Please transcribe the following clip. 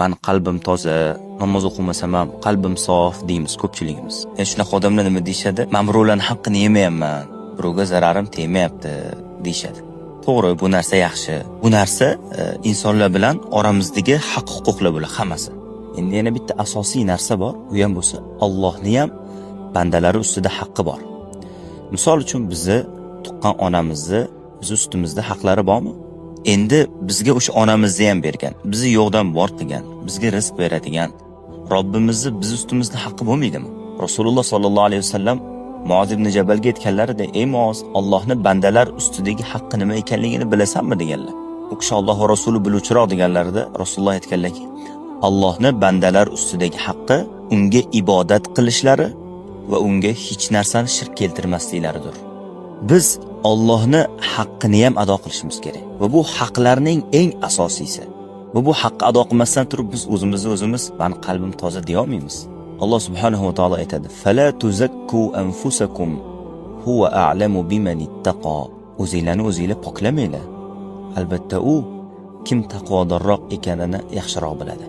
Man qalbim toza, namoz o'qimasam ham qalbim sof deymiz ko'pchiligimiz. Shunaqa odamlar nima deyishadi? Man birovlarni haqqini yemayapman, birovga zararim tegmayapti deyishadi. To'g'ri, bu narsa yaxshi. Bu narsa insonlar bilan oramizdagi haq-huquqlar bular hammasi. Endi yana bitta asosiy narsa bor, u ham bo'lsa Allohni ham bandalari ustida haqqi bor. Misol uchun, bizni tuqqan onamizni biz ustimizda haqlari bormi? Endi bizga o'sha onamizni ham bergan, bizni yo'qdan bor qilgan, bizga rizq beradigan Robbimizni biz ustimizda haqqi bo'lmaydimi? Rasululloh sollallohu alayhi vasallam Muoz ibn Jabalga aytganlarida: "Ey Muoz, Allohni bandalar ustidagi haqqi nima ekanligini bilasanmi?" deganlar. U kishi "Alloh va rasuli biluvchiroq" deganlarida, Rasululloh aytganlarki, Allohni bandalar ustidagi haqqi unga ibodat qilishlari va unga hech narsani shirk keltirmasliklaridir. Biz Allohni haqqini ham ado qilishimiz kerak va bu haqlarning eng asosiysi. Va bu haqqi ado qilmasdan turib biz o'zimizni o'zimiz "Mani qalbim toza" deya olmaymiz. Alloh subhanahu va taolo aytadi: "Fala tuzakku anfusakum, huwa a'lamu biman ittaqa." O'zinglarni o'zinglar poklamanglar. Albatta, u kim taqvodorroq ekanini yaxshiroq biladi.